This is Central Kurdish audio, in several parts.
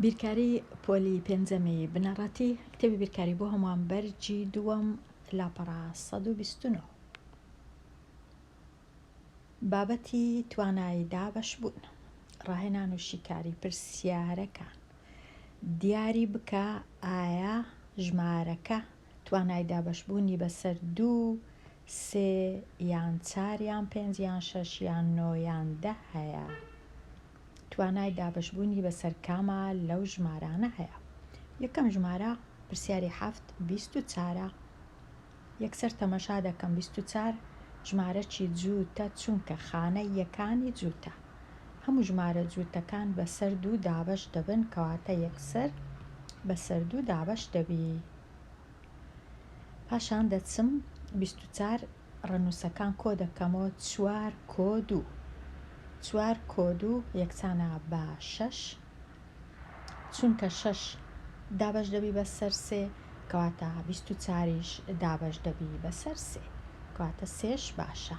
بیرکاری پۆلی پێنجەمی بنەڕەتی، کتێبی بیرکاری بۆ هەمووان بەرگی دووەم لاپەڕە 129. بابەتی توانای دابەشبوون، ڕاهێنان و شیکاری پرسیارەکان، دیاری بکە ئایا ژمارەکە توانای دابەشبوونی بەسەر دوو، سێ یان چار یان پێنج یان شەش یان نۆ یان دە هەیە؟ توانای دابەشبوونی بەسەر کامە لەو ژمارانە هەیە؟ یەکەم ژمارە پرسیاری حەفت 24ە. یەکسەر تەمەشا دەکەم 24 ژمارەکی جووتە چونکە خانە یەکانی جووتە. هەموو ژمارە جووتەکان بەسەر دوو دابەش دەبن کەواتە یەکسەر بەسەر دوو دابەش دەبی. پاشان دەچم 24 ڕەنووسەکان کۆ دەکەمەوە چوار کۆ دوو. چوار کۆ دوو یەکسانە بە شەش. چونکە شەش دابەش دەبی بە سەر سێ کەواتە 24یش دابەش دەبی بە سەر سێ. کەواتە سێش باشە.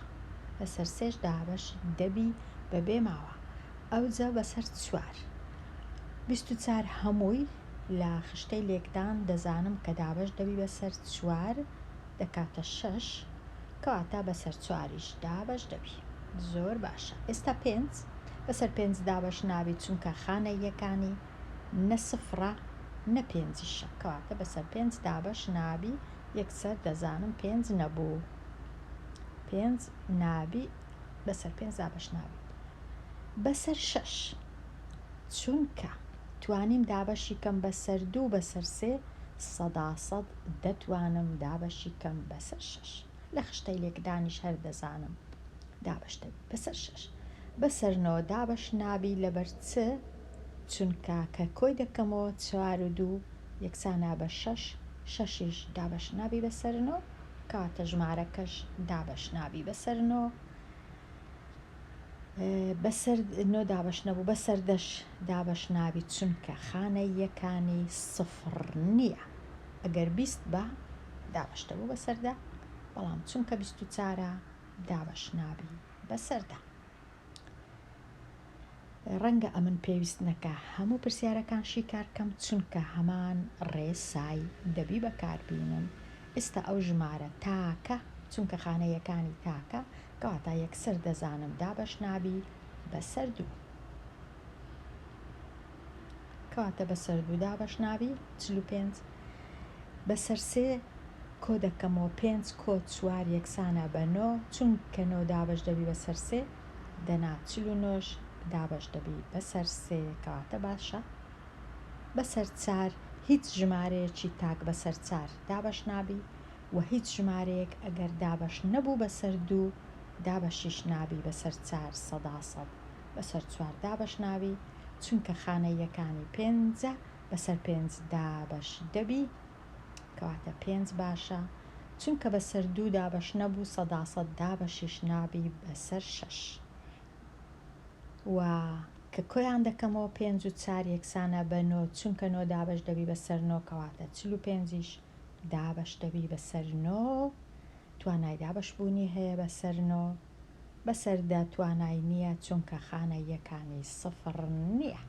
بەسەر سێش دابەش دەبی بە بێ ماوە. ئەوجە بەسەر چوار. 24 هەمووی لە خشتەی لێکدان دەزانم کە دابەش دەبی بەسەر چوار دەکاتە شەش کەواتە بەسەر چواریش دابەش دەبی. زۆر باشە. ئێستا پێنج بەسەر پێنج دابەش نابی چونکە خانەییەکانی نە سفڕە نە پێنجیشە کەواتە بەسەر پێنج دابەش نابی یەکسەر دەزانم پێنج نەبوو پێنج نابی بەسەر پێنج دابەش نابی بەسەر شەش چونکە توانیم دابەشی کەم بەسەر دوو بەسەر سێ سەدا سەد دەتوانم دابەشی کەم بەسەر شەش لە خشتەی لێکدانیش هەر دەزانم دابەش دەبی بەسەر شەش بەسەر نۆ دابەش نابی لەبەر چ چونکە کە کۆی دەکەمەوە چوار و دوو یەکسانە بە شەش شەشیش دابەش نابی بەسەر نۆ کەواتە ژمارەکەش دابەش نابی بەسەر نۆ بەسەر نۆ دابەش نەبوو بەسەر دەش دابەش نابی چونکە خانەییەکانی سفڕ نییە ئەگەر 20 بە دابەش دەبوو بەسەردا بەڵام چونکە 24ە دابەش نابی بەسەردا. ڕەنگە ئەمن پێویست نەکا هەموو پرسیارەکان شیکار کەم چونکە هەمان ڕێسای دەبی بەکار بینم ئێستا ئەو ژمارە تاکە چونکە خانەیەکانی تاکە کەواتە یەکسەر دەزانم دابەش نابی بەسەر دوو کەواتە بەسەر دوو دابەش نابی 45 بەسەر سێ کۆ دەکەمەوە پێنج کۆ چوار یەکسانە بە نۆ چونکە نۆ دابەش دەبی بەسەر سێ دەنا 49ش دابەش دەبی بەسەر سێ کەواتە باشە بەسەر چار هیچ ژمارەیەکی تاک بەسەر چار دابەش نابی و هیچ ژمارەیەک ئەگەر دابەش نەبوو بەسەر دوو دابەشیش نابی بەسەر چار سەدا سەد بەسەر چوار دابەش نابی چونکە خانەییەکانی پێنجە بەسەر پێنج دابەش دەبی کەواتە پێنج باشە چونکە بەسەر دوو دابەش نەبوو سەدا سەد دابەشیش نابی بەسەر شەش و کە کۆیان دەکەمەوە پێنج و چار یەکسانە بە نۆ چونکە نۆ دابەش دەبی بەسەر نۆ کەواتە 45یش دابەش دەبی بەسەر نۆ توانای دابەشبوونی هەیە بەسەر نۆ بەسەر دە توانای نییە چونکە خانەییەکانی سفڕ نییە.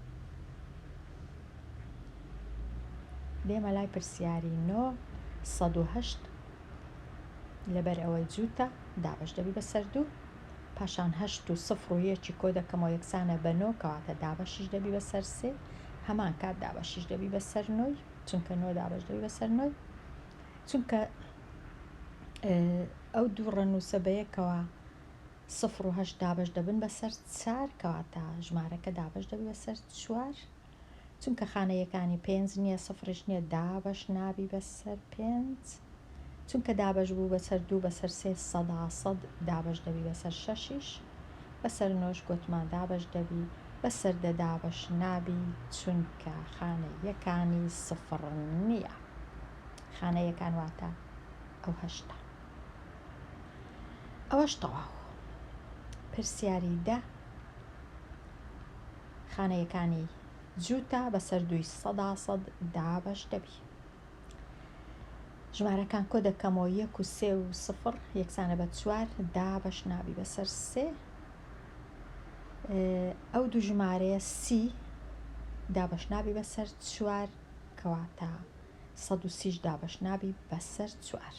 دێمە لای پرسیاری 908 لەبەر ئەوەی جووتە دابەش دەبی بەسەر دوو پاشان هەشت و سفر و یەکی کۆ دەکەمەوە یەکسانە بە نۆ کەواتە دابەشیش دەبی بەسەر سێ هەمان کات دابەشیش دەبی بەسەر نۆی چونکە نۆ دابەش دەبی بەسەر نۆی چونکە ئەو دوو ڕەنووسە بەیەکەوە سفر و هەشت دابەش دەبن بەسەر چار کەواتە ژمارەکە دابەش دەبی بەسەر چوار چونکە خانەیەکانی پێنج نییە سفریش نییە دابەش نابی بەسەر پێنج چونکە دابەش بوو بەسەر دوو بەسەر سێ سەدا سەد دابەش دەبی بەسەر شەشیش بەسەر نۆش گۆتمان دابەش دەبی بەسەر دە دابەش نابی چونکە خانەیەکانی سفر نییە خانەیەکان واتە ئەو هەشتە. ئەوەش تەواو. پرسیاری دە خانەیەکانی جووتە بەسەر دووی سەدا سەد دابەش دەبی. ژمارەکان کۆ دەکەمەوە یەک و سێ و سفر یەکسانە بە چوار دابەش نابی بەسەر سێ ئەو دوو ژمارەیە سی. دابەش نابی بەسەر چوار کەواتە 130 دابەش نابی بەسەر چوار.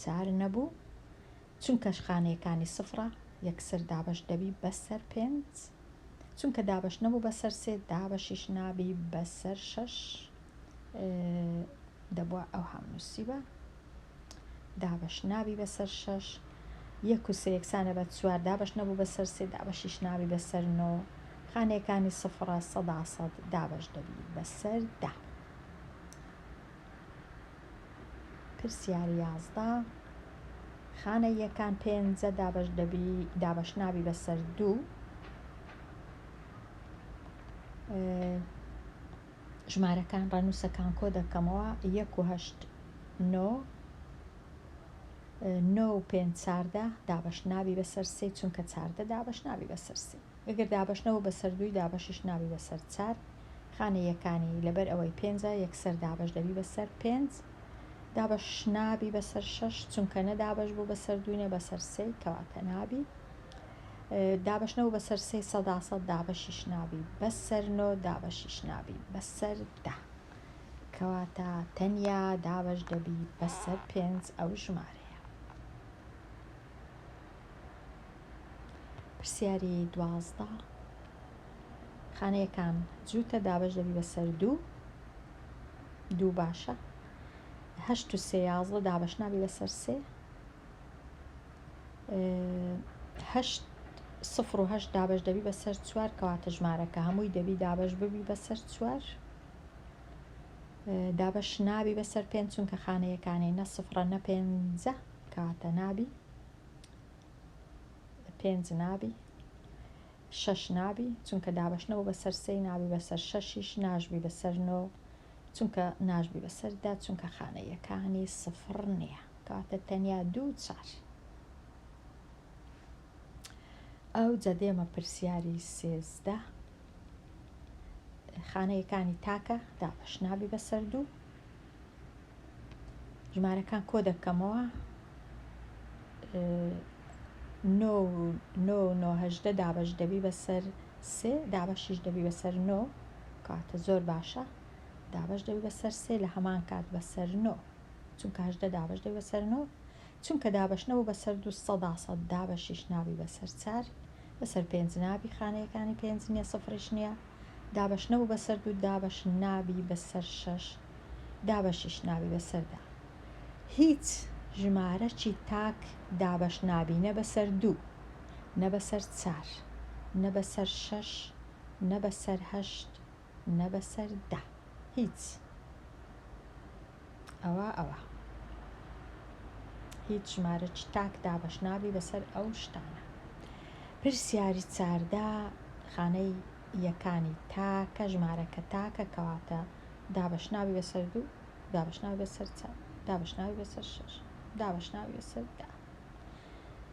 چار نەبوو چونکەش خانەیەکانی سفرە یەکسەر دابەش دەبی بەسەر پێنج چونکە دابەش نەبوو بەسەر سێ دابەشیش نابی بەسەر شەش دەبووە ئەوهام نووسیبا دابەش نابی بەسەر شەش یەک و سێ یەکسانە بە چوار دابەش نەبوو بەسەر سێ دابەشیش نابی بەسەر نۆ خانەیەکانی سفرە سەدا سەد دابەش دەبی بەسەر دە. پرسیاری 11 خانەییەکان پێنجە دابەش دەبی دابەش نابی بەسەر دوو ژمارەکان ڕەنووسەکان کۆ دەکەمەوە یەک و هەشت نۆ نۆ و پێنج چاردە دابەش نابی بەسەر سێ چونکە چاردە دابەش نابی بەسەر سێ ئەگەر دابەش نەبوو بەسەر دووی دابەشیش نابی بەسەر چار خانە یەکانی لەبەر ئەوەی پێنجە یەکسەر دابەش دەبی بەسەر پێنج دابەش نابی بەسەر شەش چونکە نە دابەش بوو بەسەر دووی نە بەسەر سێی کەواتە نابی دابەش نەبوو بەسەر سێی سەدا سەد دابەشیش نابی بەسەر نۆ دابەشیش نابی بەسەر دە کەواتە تەنیا دابەش دەبی بەسەر پێنج ئەو ژمارەیە. پرسیاری 12 خانەیەکان جووتە دابەش دەبی بەسەر دوو دوو باشە هەشت و سێ یازدە دابەش نابی بەسەر سێ هەشت سفر و هەشت دابەش دەبی بەسەر چوار کەواتە ژمارەکە هەمووی دەبی دابەش ببی بەسەر چوار دابەش نابی بەسەر پێنج چونکە خانەیەکانی نە سفرە نە پێنجە کەواتە نابی پێنج نابی شەش نابی چونکە دابەش نەبوو بەسەر سێی نابی بەسەر شەشیش ناشبی بەسەر نۆ چونکە ناشبی بەسەر دە چونکە خانەیەکانی سفر نییە کەواتە تەنیا دوو چار. ئەوجا دێمە پرسیاری سێزدە خانەیەکانی تاکە دابەش نابی بەسەر دوو ژمارەکان کۆ دەکەمەوە نۆ نۆ نۆ هەژدە دابەش دەبی بەسەر سێ دابەشیش دەبی بەسەر نۆ کاتە زۆر باشە دابەش دەبی بەسەر سێ لە هەمان کات بەسەر نۆ چونکە هەژدە دابەش دەبی بەسەر نۆ چونکە دابەش نەبوو بەسەر دوو سەدا سەد دابەشیش نابی بەسەر چار بەسەر پێنج نابی خانەیەکانی پێنج نییە سفریش نییە دابەش نەبوو بەسەر دوو دابەش نابی بەسەر شەش دابەشیش نابی بەسەر دە هیچ ژمارەکی تاک دابەش نابی نە بەسەر دوو نە بەسەر چار نە بەسەر شەش نە بەسەر هەشت نە بەسەر دە هیچ ئەوە ئەوە هیچ ژمارەکی تاک دابەش نابی بەسەر ئەو شتانە. پرسیاری چاردە خانەی یەکانی تاکە ژمارەکە تاکە کەواتە دابەش نابی بەسەر دوو دابەش نابی بەسەر چار دابەش نابی بەسەر شەش دابەش نابی بەسەر دە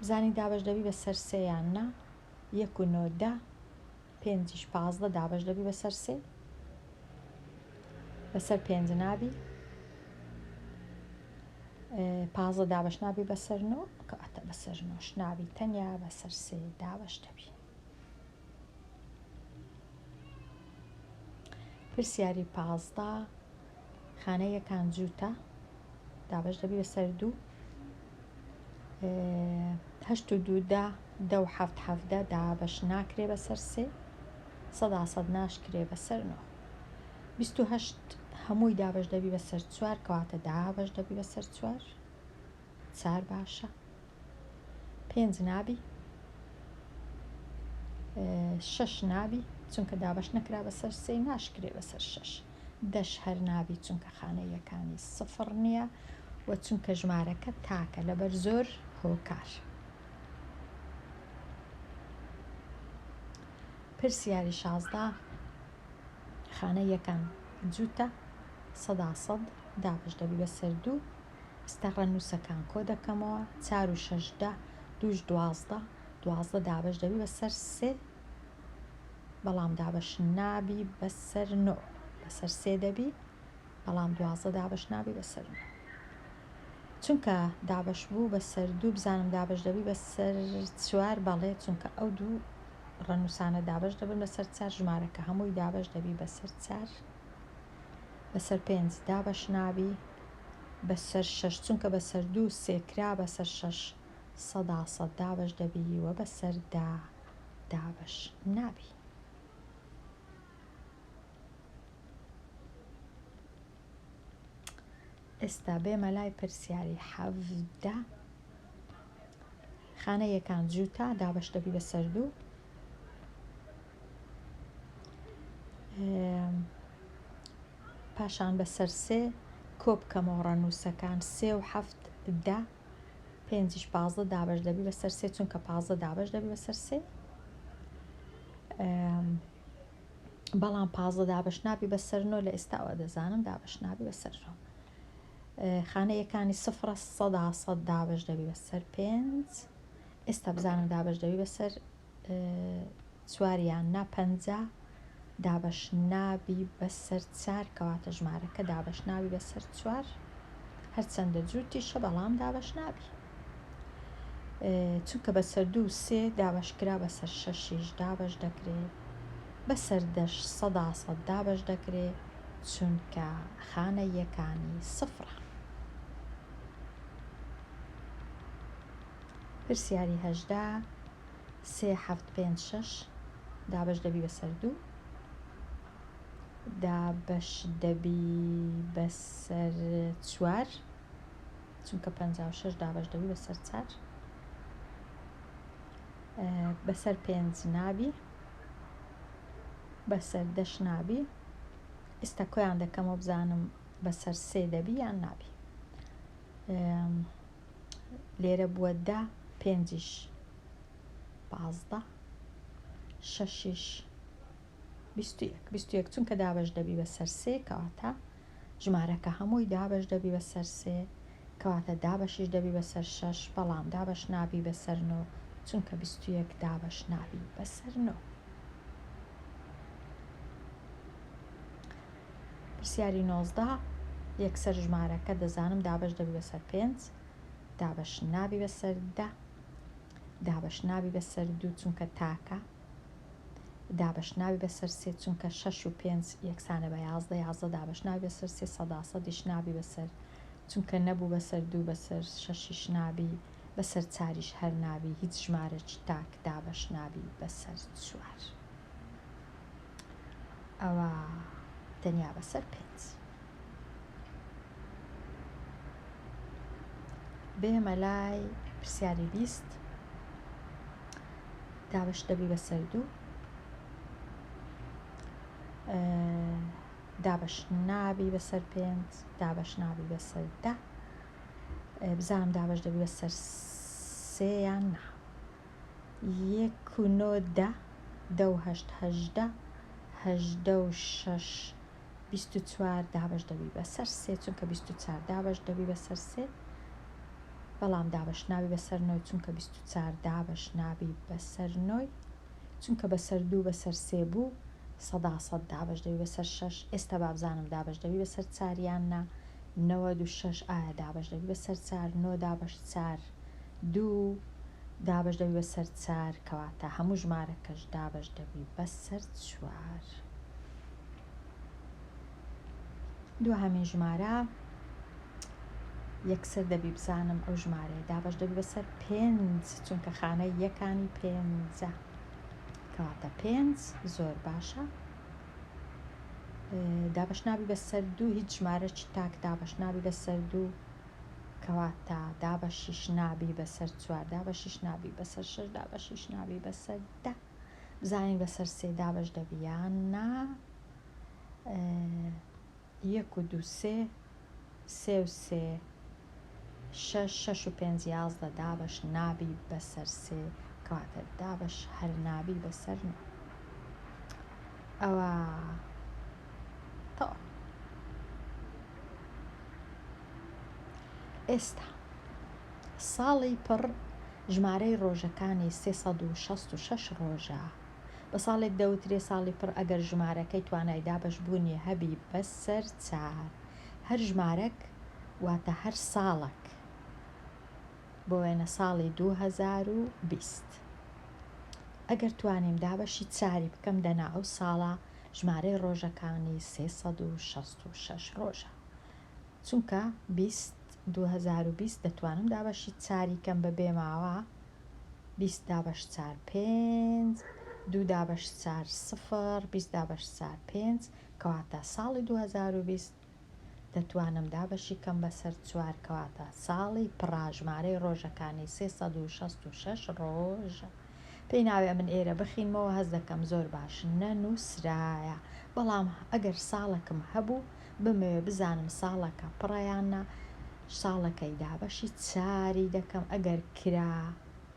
بزانین دابەش دەبی بەسەر سێ یان نا یەک و نۆ دە پێنجیش 15 دابەش دەبی بەسەر سێ بەسەر پێنج نابی 15 دابەش نابی بەسەر نۆ کەواتە بەسەر نۆش نابی تەنیا بەسەر سێ دابەش دەبی. پرسیاری 15 خانە یەکان جووتە دابەش دەبی بەسەر دوو هەشت و دوو دە دە و حەفت حەڤدە دابەش ناکرێ بەسەر سێ سەدا سەد ناشکرێ بەسەر نۆ 28 هەمووی دابەش دەبی بەسەر چوار کەواتە دابەش دەبی بەسەر چوار چار باشە پێنج نابی شەش نابی چونکە دابەش نەکرا بەسەر سێ ناشکرێ بەسەر شەش دەش هەر نابی چونکە خانەیەکانی سفر نییە و چونکە ژمارەکە تاکە لەبەر زۆر هۆکار. پرسیاری 16 خانە یەکان جووتە سەدا سەد دابەش دەبی بەسەر دوو ئێستا ڕەنووسەکان کۆ دەکەمەوە چار و شەش دە دووش دوازدە دوازدە دابەش دەبی بەسەر سێ بەڵام دابەش نابی بەسەر نۆ بەسەر سێ دەبی بەڵام دوازدە دابەش نابی بەسەر نۆ چونکە دابەش بوو بەسەر دوو بزانم دابەش دەبی بەسەر چوار بەڵێ چونکە ئەو دوو. ڕەنووسانە دابەش دەبن بەسەر چار، ژمارەکە هەمووی دابەش دەبی بەسەر چار، بەسەر پێنج دابەش نابی، بەسەر شەش چونکە بەسەر دوو سێ کرا بەسەر شەش 100% دابەش دەبی و بەسەر دە دابەش نابی. ئێستا بێمە لای پرسیاری 17. خانە یەکان جووتە دابەش دەبی بەسەر دوو. پاشان بەسەر سێ کۆ بکەمەوە ڕەنووسەکان سێ و حەفت دە پێنجیش 15 دابەش دەبی بەسەر سێ چونکە 15 دابەش دەبی بەسەر سێ بەڵام 15 دابەش نابی بەسەر نۆ لە ئێستاوە دەزانم دابەش نابی بەسەر نۆ خانە یەکانی سفرە سەدا سەد دابەش دەبی بەسەر پێنج ئێستا بزانم دابەش دەبی بەسەر چوار یان نا 50 دابەش نابی بەسەر چار کەواتە ژمارەکە دابەش نابی بەسەر چوار هەرچەندە جووتیشە بەڵام دابەش نابی چونکە بەسەر دوو سێ دابەش کرا بەسەر شەشیش دابەش دەکرێ بەسەر دەش سەدا سەد دابەش دەکرێ چونکە خانە یەکانی سفرە. پرسیاری 18 سێ حەفت پێنج شەش دابەش دەبی بەسەر دوو دابەش دەبی بەسەر چوار چونکە 56 دابەش دەبی بەسەر چار بەسەر پێنج نابی بەسەر دەش نابی ئێستا کۆیان دەکەمەوە بزانم بەسەر سێ دەبی یان نابی لێرە بووە دە پێنجیش 15 شەشیش 21 21 چونکە دابەش دەبی بەسەر سێ کەواتە ژمارەکە هەمووی دابەش دەبی بەسەر سێ کەواتە دابەشیش دەبی بەسەر شەش بەڵام دابەش نابی بەسەر نۆ چونکە 21 دابەش نابی بەسەر نۆ. پرسیاری 19 یەکسەر ژمارەکە دەزانم دابەش دەبی بەسەر پێنج دابەش نابی بەسەر دە دابەش نابی بەسەر دوو چونکە تاکە دابەش نابی بەسەر سێ چونکە شەش و پێنج یەکسانە بە 11 11 دابەش نابی بەسەر سێ سەدا سەدیش نابی بەسەر چونکە نەبوو بەسەر دوو بەسەر شەشیش نابی بەسەر چاریش هەر نابی هیچ ژمارەکی تاک دابەش نابی بەسەر چوار ئەوە تەنیا بەسەر پێنج. بێمە لای پرسیاری 20 دابەش دەبی بەسەر دوو دابەش نابی بەسەر پێنج دابەش نابی بەسەر دە بزانم دابەش دەبی بەسەر سێ یان نا یەک و نۆ دە دە و هەشت 18 هەژدە و شەش 24 دابەش دەبی بەسەر سێ چونکە 24 دابەش دەبی بەسەر سێ بەڵام دابەش نابی بەسەر نۆی چونکە 24 دابەش نابی بەسەر نۆی چونکە بەسەر دوو بەسەر سێ بوو سەدا سەد دابەش دەبی بەسەر شەش ئێستا با بزانم دابەش دەبی بەسەر چار یان نا 96 ئایا دابەش دەبی بەسەر چار نۆ دابەش چار دوو دابەش دەبی بەسەر چار کەواتە هەموو ژمارەکەش دابەش دەبی بەسەر چوار. دووهەمین ژمارە یەکسەر دەبی بزانم ئەو ژمارەیە دابەش دەبی بەسەر پێنج چونکە خانەی یەکانی پێنجە کەواتە پێنج زۆر باشە دابەش نابی بەسەر دوو هیچ ژمارەکی تاک دابەش نابی بەسەر دوو کەواتە دابەشیش نابی بەسەر چوار دابەشیش نابی بەسەر شەش دابەشیش نابی بەسەر دە بزانین بەسەر سێ دابەش دەبی یان نا یەک و دوو سێ سێ و سێ شەش شەش و پێنج 11 دابەش نابی بەسەر سێ کەواتە دابەش هەر نابی بەسەر نۆ ئەوە تەواو. ئێستا ساڵی پڕ ژمارەی ڕۆژەکانی 366 ڕۆژە. بە ساڵێک دەوترێ ساڵی پڕ ئەگەر ژمارەکەی توانای دابەشبوونی هەبی بەسەر چار. هەر ژمارەک واتە هەر ساڵەک بۆ وێنە ساڵی 2020. ئەگەر توانیم دابەشی چاری بکەم دەنا ئەو ساڵە ژمارەی ڕۆژەکانی 366 ڕۆژە. چونکە 20 2020 دەتوانم دابەشی چاری کەم بە بێ ماوە 20 دابەش چار پێنج دوو دابەش چار سفر 20 دابەش چار پێنج کەواتە ساڵی 2020 دەتوانم دابەشی کەم بەسەر چوار کەواتە ساڵی پڕا ژمارەی ڕۆژەکانی 366 ڕۆژە. پێی ناوێ ئەمن ئێرە بخینمەوە هەست دەکەم زۆر باش نەنووسرایە بەڵام ئەگەر ساڵەکم هەبوو بمەوێ بزانم ساڵەکە پڕە یان نا ساڵەکەی دابەشی چاری دەکەم ئەگەر کرا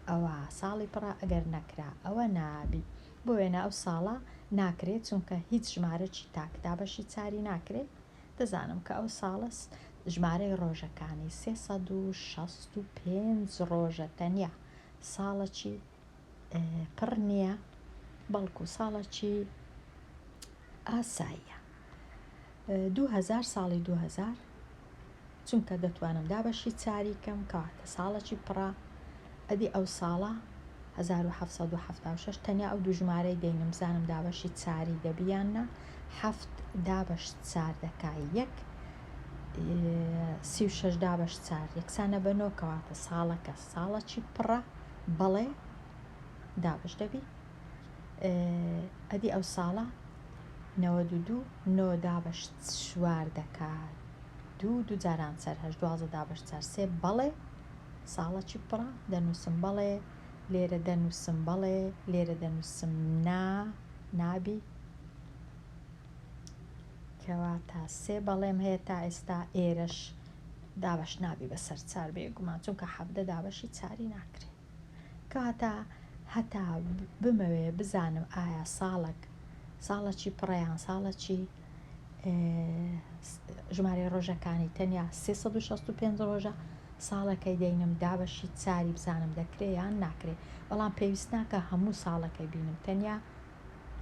ئەوە ساڵی پڕە ئەگەر نەکرا ئەوە نابی بۆ وێنە ئەو ساڵە ناکرێ چونکە هیچ ژمارەکی تاک دابەشی چاری ناکرێ دەزانم کە ئەو ساڵە ژمارەی ڕۆژەکانی 365 ڕۆژە تەنیا ساڵەکی پڕ نییە بەڵکو ساڵەکی ئاساییە 2000 ساڵی 2000 چونکە دەتوانم دابەشی چاری کەم کەواتە ساڵەکی پڕە ئەدی ئەو ساڵە 1776 تەنیا ئەو دوو ژمارەی دەینم بزانم دابەشی چاری دەبی یان نا حەفت دابەش چار دەکا یەک 36 دابەش چار یەکسانە بە نۆ کەواتە ساڵەکە ساڵەکی پڕە بەڵێ دابەش دەبی ئەدی ئەو ساڵە 92 نۆ دابەش چوار دەکا دوو دوو جاران چار هەشت 12 دابەش چار سێ بەڵێ ساڵەکی پڕە دەنووسم بەڵێ لێرە دەنووسم بەڵێ لێرە دەنووسم نا نابی کەواتە سێ بەڵێم هەیە تا ئێستا ئێرەش دابەش نابی بەسەر چار بێگومان چونکە حەڤدە دابەشی چاری ناکرێ کەواتە هەتا بمەوێ بزانم ئایا ساڵک ساڵەکی پڕە یان ساڵەکی ژمارەی ڕۆژەکانی تەنیا 365 ڕۆژە ساڵەکەی دەینم دابەشی چاری بزانم دەکرێ یان ناکرێ بەڵام پێویست ناکە هەموو ساڵەکەی بینم تەنیا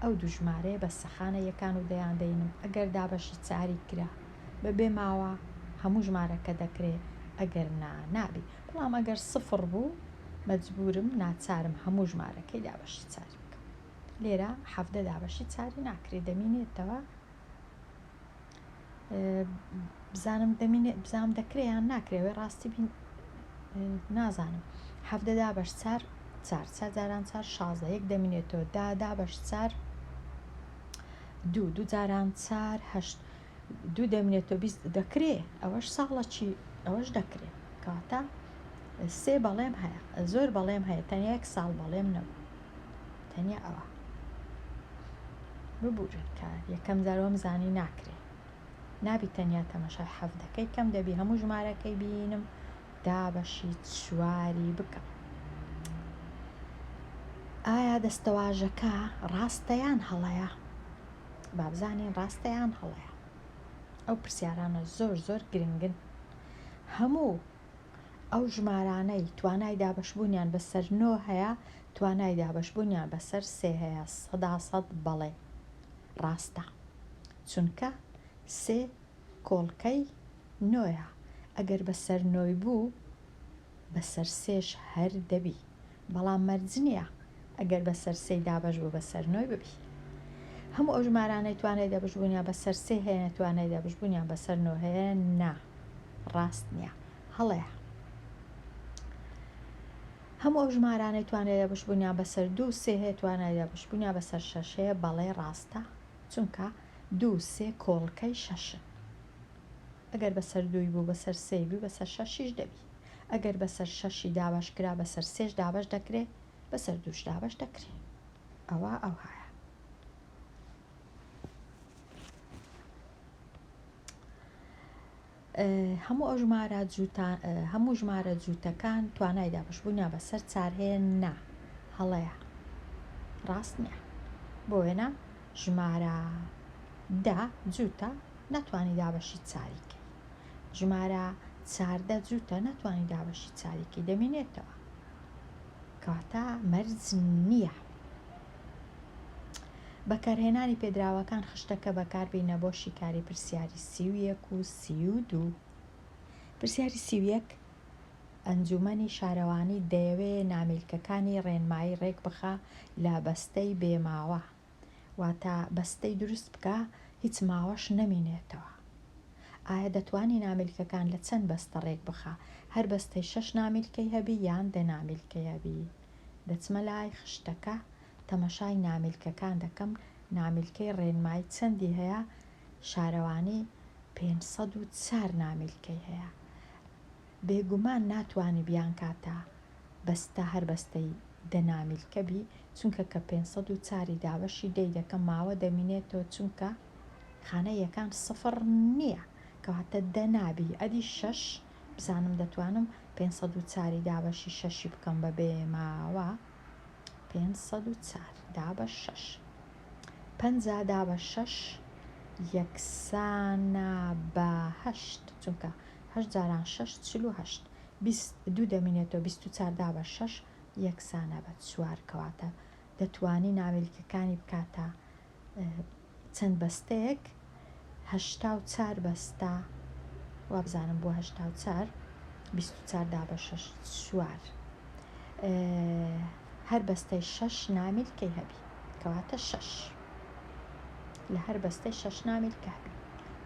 ئەو دوو ژمارەیە بەسە خانە یەکان و دەیان دەینم ئەگەر دابەشی چاری کرا بەبێ ماوە هەموو ژمارەکە دەکرێ ئەگەر نا نابی بەڵام ئەگەر سفڕ بوو مەجبورم ناچارم هەموو ژمارەکەی دابەشی چاری بکەم لێرە 17 دابەشی چاری ناکرێ دەمینێتەوە بزانم دەمینێ بزانم دەکرێ یان ناکرێ وێ ڕاستی بین نازانم 17 دابەش چار چار چار جاران چار 16 یەک دەمینێتەوە دا دابەش چار دوو دوو جاران چار هەشت دوو دەمینێتەوە 20 دەکرێ ئەوەش ساڵە چی ئەوەش دەکرێ کەواتە سێ بەڵێم هەیە زۆر بەڵێم هەیە تەنیا یەک ساڵ بەڵێم نەبوو تەنیا ئەوە ببورن کە یەکەم جار وەم زانی ناکرێ نابی تەنیا تەمەشای حەڤدەکەی کەم دەبی هەموو ژمارەکەی بینم دابەشی چواری بکەم ئایا دەستەواژەکە ڕاستە یان هەڵەیە با بزانین ڕاستە یان هەڵەیە ئەو پرسیارانە زۆر زۆر گرنگن هەموو ئەو ژمارانەی توانای دابەشبوونیان بەسەر نۆ هەیە توانای دابەشبوونیان بەسەر سێ هەیە سەدا سەد بەڵێ ڕاستە چونکە سێ کۆڵکەی نۆیە ئەگەر بەسەر نۆی بوو بەسەر سێش هەر دەبی بەڵام مەرج نییە ئەگەر بەسەر سێی دابەش بوو بەسەر نۆی ببی هەموو ئەو ژمارانەی توانای دابەشبوونیان بەسەر سێ هەیە توانای دابەشبوونیان بەسەر نۆ هەیە نا ڕاست نییە هەڵەیە هەموو ئەو ژمارانەی توانای دابەشبوونیان بەسەر دوو سێ هەیە توانای دابەشبوونیان بەسەر شەش هەیە بەڵێ ڕاستە چونکە دوو سێ کۆڵکەی شەشن ئەگەر بەسەر دووی بوو بەسەر سێی بوو بەسەر شەشیش دەبی ئەگەر بەسەر شەشی دابەش کرا بەسەر سێش دابەش دەکرێ بەسەر دووش دابەش دەکرێ ئەوە ئەوهایە. هەموو ئەو ژمارە جووتە هەموو ژمارە جووتەکان توانای دابەشبوونیان بەسەر چار هەیە نا هەڵەیە ڕاست نییە بۆ وێنە ژمارە دە جووتە ناتوانانی دابەشی چاری کەی ژمارە 14 جووتە ناتوانانی دابەشی چاری کەی دەمینێتەوە کەواتە مەرج نییە بەکارهێنانی پێدراوەکان خشتەکە بەکاربینە بۆ شیکاری پرسیاری 31 و 32 پرسیاری 31. ئەنجومەنی شارەوانی دەیەوێ نامیلکەکانی ڕێنمایی ڕێک بخا لە بەستەی بێ ماوە واتە بەستەی دروست بکا هیچ ماوەش نەمینێتەوە. ئایا دەتوانی نامیلکەکان لە چەند بەستە ڕێک بخا؟ هەر بەستەی شەش نامیلکەی هەبی یان دە نامیلکەی هەبی؟ دەچمە لای خشتەکە تەمەشای نامیلکەکان دەکەم نامیلکەی ڕێنمایی چەندی هەیە شارەوانی 504 نامیلکەی هەیە بێگومان ناتوانی بیانکاتە بەستە هەر بەستەی دە نامیلکە بی چونکە کە 504 ی دابەشی دەی دەکەم ماوە دەمینێتەوە چونکە خانە یەکان سفڕ نییە کەواتە دە نابی ئەدی شەش بزانم دەتوانم 504 ی دابەشی شەشی بکەم بە بێ ماوە 504 دابەش شەش 50 دابەش شەش یەکسانە بە هەشت چونکە هەشت جاران شەش 48 20 دوو دەمینێتەوە 24 دابەش شەش یەکسانە بە چوار کەواتە دەتوانی نامیلکەکانی بکاتە چەند بەستەیەک 84 بەستە وابزانم بۆ 84 24 دابەش شەش چوار هەر بەستەی شەش نامیلکەی هەبی کەواتە شەش لە هەر بەستەی شەش نامیلکە هەبی.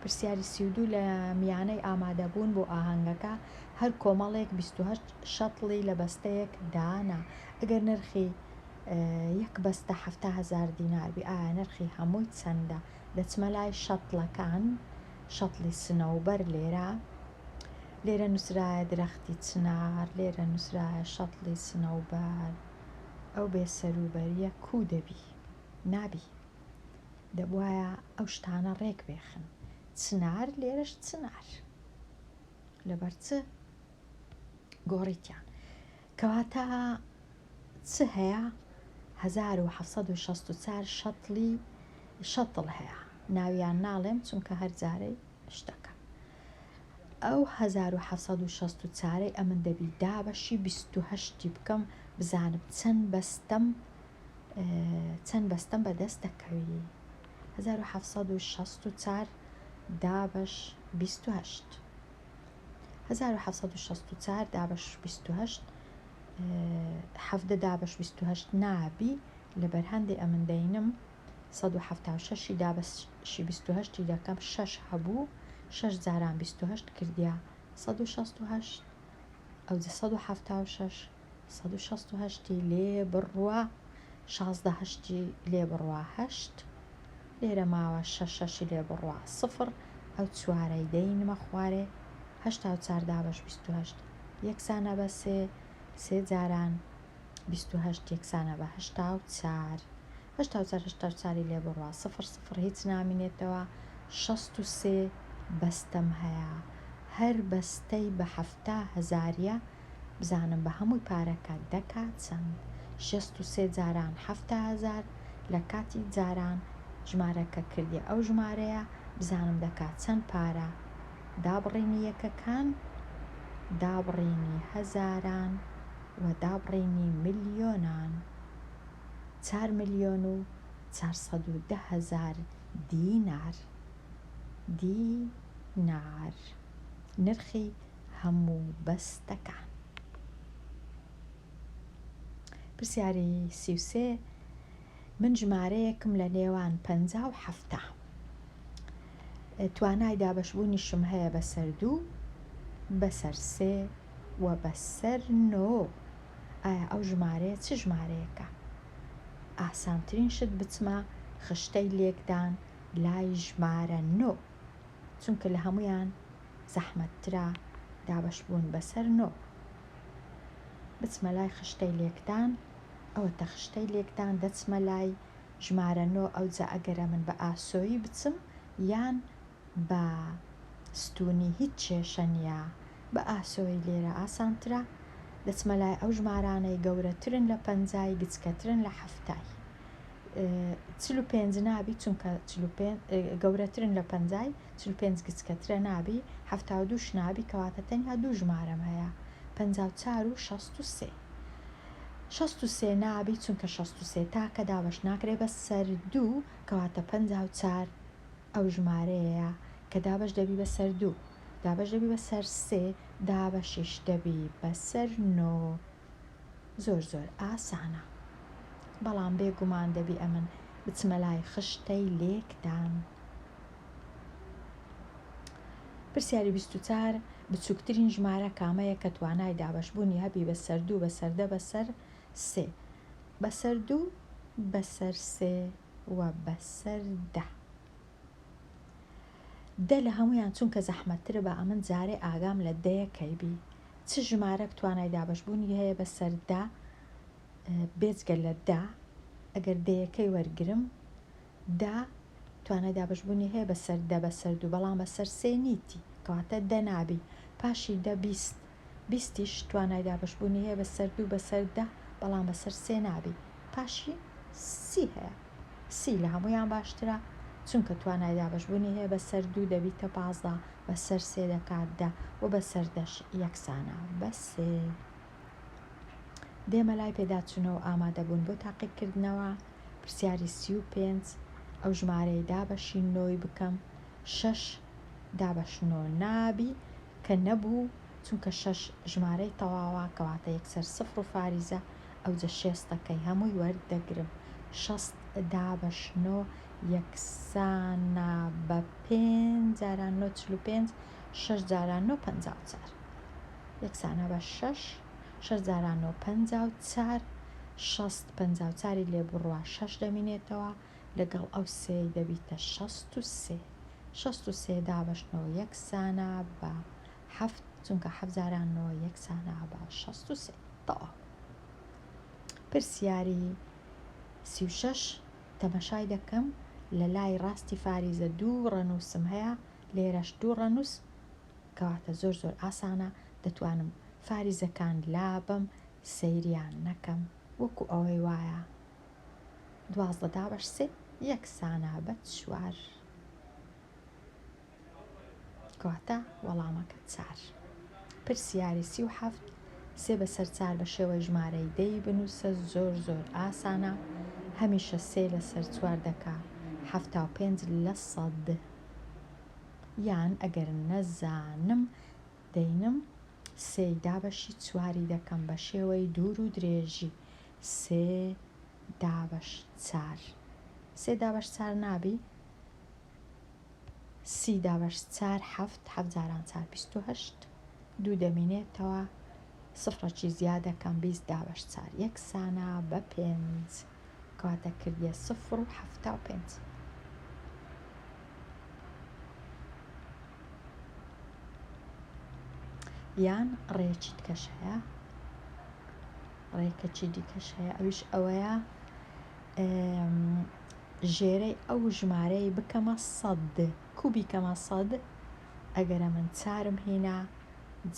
پرسیاری 32 لە میانەی ئامادەبوون بۆ ئاهەنگەکە هەر کۆمەڵێک 28 شەتڵی لە بەستەیەک دانا ئەگەر نرخی یەک بەستە 70 هەزار دینار بی ئایا نرخی هەمووی چەندە؟ دەچمە لای شەتڵەکان شەتڵی سنەوبەر لێرە لێرە نووسرایە درەختی چنار لێرە نووسرایە شەتڵی سنەوبەر ئەو بێ سەروبەریە کوو دەبی نابی دەبوایە ئەو شتانە ڕێک بێخن چنار لێرەش چنار لەبەر چ گۆڕیتیان کەواتە چ هەیە 1764 شەتڵی شەتڵ هەیە ناویان ناڵێم چونکە هەر جارەی شتەکە ئەو 1764 ئەمن دەبی دابەشی 28 بکەم بزانم چەند بەستەم چەند بەستەم بەدەست دەکەوی 1764 دابەش 28 1764 دابەش 28 17 دابەش 28 نابی لەبەر هەندێ ئەمن دەینم 176 دابەشی 28 دەکەم شەش هەبوو شەش جاران 28 کردیا 168 ئەوجە 176 168 لێ بڕوا 16 هەشتی لێ بڕوا هەشت لێرە ماوە شەش شەشی لێ بڕوا سفر ئەو چوارەی دەینمە خوارێ 84 دابەش 28 یەکسانە بە سێ سێ جاران 28 یەکسانە بە 84 84 84 لێ بڕوا سفر سفر هیچ نامینێتەوە 63 بەستەم هەیە هەر بەستەی بە حەفتا هەزاریە بزانم بە هەمووی پارەکە دەکا چەند 63 جاران 70 هەزار لە کاتی جاران ژمارەکە کردی ئەو ژمارەیە بزانم دەکا چەند پارە دابڕینی یەکەکان دابڕینی هەزاران و دابڕینی ملیۆنان 4 ملیۆن و 410 هەزار دینار دینار نرخی هەموو بەستەکان. پرسیاری 33 من ژمارەیەکم لە نێوان 50 و 70 توانای دابەشبوونیشم هەیە بەسەر دوو بەسەر سێ و بەسەر نۆ ئایا ئەو ژمارەیە چ ژمارەیەکە؟ ئاسانترین شت بچمە خشتەی لێکدان لای ژمارە نۆ چونکە لە هەمویان زەحمەتترە دابەشبوون بەسەر نۆ بچمە لای خشتەی لێکدان ئەوەتە خشتەی لێکدان دەچمە لای ژمارە نۆ ئەوجا ئەگەرە من بە ئاسۆیی بچم یان بە ستونی هیچ کێشە نییە بە ئاسۆیی لێرە ئاسانترە دەچمە لای ئەو ژمارانەی گەورەترن لە پەنجای گچکەترن لە حەفتای 45 نابی چونکە گەورەترن لە پەنجای 45 گچکەترە نابی 72 نابی کەواتە تەنیا دوو ژمارەم هەیە 54 و 63 63 نابی چونکە 63 تاکە دابەش ناکرێ بە سەر دوو کەواتە 54 ئەو ژمارەیە کە دابەش دەبی بە سەر دوو. دابەش دەبی بەسەر سێ دابەشیش دەبی بەسەر نۆ زۆر زۆر ئاسانە بەڵام بێ گومان دەبی ئەمن بچمە لای خشتەی لێکدان. پرسیاری 24 بچووکترین ژمارە کامەیە کە توانای دابەشبوونی هەبی بەسەر دوو بەسەر دە بەسەر سێ بەسەر دوو بەسەر سێ و بەسەر دە. دە لە هەموویان چونکە زەحمەتترە با ئەمن جارێ ئاگام لە دەیەکەی بی چ ژمارەک توانای دابەشبوونی هەیە بەسەر دە بێجگە لە دە ئەگەر دەیەکەی وەرگرم دە توانای دابەشبوونی هەیە بەسەر دە بەسەر دوو بەڵام بەسەر سێ نیتی کەواتە دە نابی پاشی دە 20 بیستیش توانای دابەشبوونی هەیە بەسەر دوو بەسەر دە بەڵام بەسەر سێ نابی پاشی سی هەیە سی لە هەموویان باشترە چونکە توانای دابەشبوونی هەیە بەسەر دوو دەبیتە 15 بەسەر سێ دەکات دە و بەسەر دەش یەکسانە بە سێ. دێمە لای پێداچوونەوە ئامادەبوون بۆ تاقیکردنەوە پرسیاری 35 ئەو ژمارەی دابەشی نۆی بکەم شەش دابەش نۆ نابی کە نەبوو چونکە شەش ژمارەی تەواوە کەواتە یەکسەر سفر و فاریزە ئەوجە شێستەکەی هەمووی وەردەگرم شەست دابەش نۆ یەکسانە بە پێنج جاران نۆ 45 شەش جاران نۆ 54 یەکسانە بە شەش شەش جاران نۆ 54 شەست 54ی لێ بڕوا شەش دەمینێتەوە لەگەڵ ئەو سێی دەبیتە 63 63 دابەش نۆ یەکسانە بە حەفت چونکە حەفت جاران نۆ یەکسانە بە 63 تەواو. پرسیاری 36 تەمەشای دەکەم لە لای ڕاستی فاریزە دوو ڕەنووسم هەیە لێرەش دوو ڕەنووس کەواتە زۆر زۆر ئاسانە دەتوانم فاریزەکان لابەم سەیریان نەکەم وەکو ئەوەی وایە دوازدە دابەش سێ یەکسانە بە چوار کەواتە وەڵامەکە چار. پرسیاری 37 سێ بەسەر چار بە شێوەی ژمارەی دەی بنووسە زۆر زۆر ئاسانە هەمیشە سێ لەسەر چوار دەکا 75 لە سەد یان ئەگەر نەزانم دەینم سێی دابەشی چواری دەکەم بە شێوەی دوور و درێژی سێ دابەش چار سێ دابەش چار نابی سی دابەش چار حەفت حەفت جاران چار 28 دوو دەمینێتەوە سفرەکی زیاد دەکەم 20 دابەش چار یەکسانە بە پێنج کەواتە کردیە سفر و حەفتا و پێنج. یان ڕێکی دیکەش هەیە ڕێکەکی دیکەش هەیە ئەویش ئەوەیە ژێرەی ئەو ژمارەی بکەمە سەد کو بیکەمە سەد ئەگەرە من چارم هینا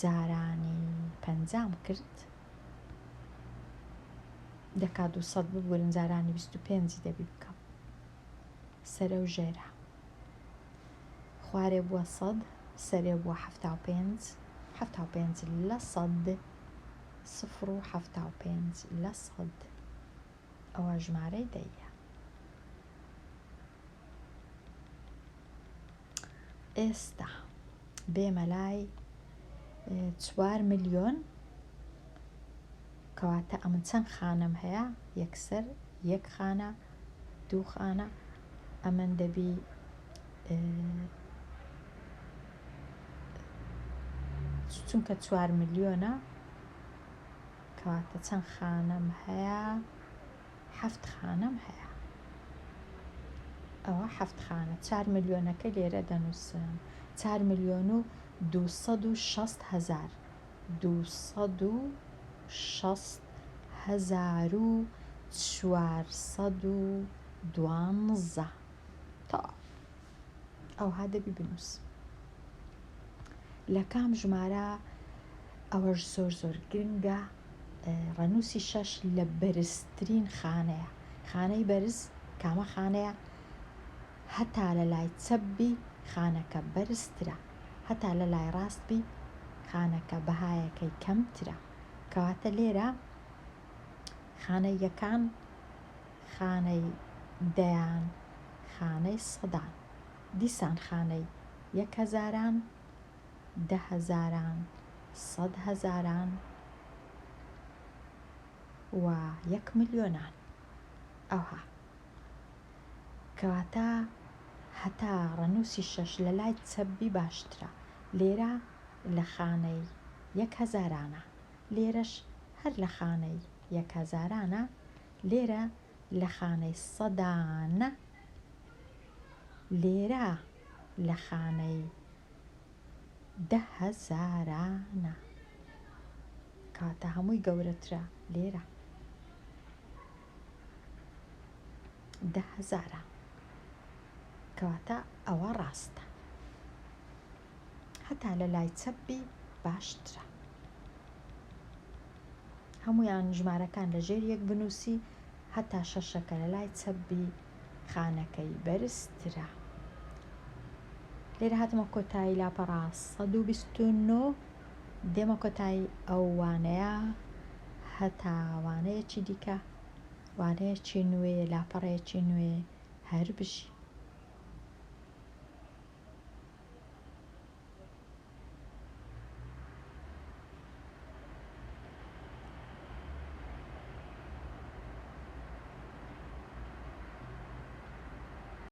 جارانی پەنجام کرد دەکا دوو سەد ببورن جارانی 25 دەبی بکەم سەرە و ژێرە خوارێ بووە سەد سەرێ بووە 75 75 لە سەد سفر و 75 لە سەد ئەوە ژمارەی دەیە. ئێستا بێمە لای چوار ملیۆن کەواتە ئەمن چەند خانەم هەیە یەکسەر یەک خانە دوو خانە ئەمن دەبی چونکە چوار ملیۆنە کەواتە چەند خانەم هەیە حەفت خانەم هەیە ئەوە حەفت خانە چار ملیۆنەکە لێرە دەنووسم چار ملیۆن و 260 هەزار 260 هەزار و 412 تەواو ئەوها دەبی بنووس لە کام ژمارە ئەوەش زۆر زۆر گرنگە ڕەنووسی شەش لە بەرزترین خانەیە خانەی بەرز کامە خانەیە هەتا لە لای چەپ بی خانەکە بەرزترە هەتا لە لای ڕاست بی خانەکە بەهایەکەی کەمترە کەواتە لێرە خانەی یەکان خانەی دەیان خانەی سەدان دیسان خانەی یەک هەزاران. دەهەزاران، سەدهەزاران و یەک ملیۆنان. ئەوها. کەواتە هەتا ڕەنووسی شەش لە لای چەپ بی باشترە. لێرە لە خانەی یەک هەزارانە. لێرەش هەر لە خانەی یەک هەزارانە. لێرە لە خانەی سەدانە. لێرە لە خانەی دەهەزارانە. کەواتە هەمووی گەورەترە لێرە. دەهەزارە. کەواتە ئەوە ڕاستە. هەتا لە لای چەپ بی باشترە. هەموویان ژمارەکان لە ژێر یەک بنووسی هەتا شەشەکە لە لای چەپ بی خانەکەی بەرزترە. لێرە هاتمە کۆتایی لاپەڕە 129 دێمە کۆتایی ئەو وانەیە هەتا وانەیەکی دیکە وانەیەکی نوێ لاپەڕەیەکی نوێ هەر بژی.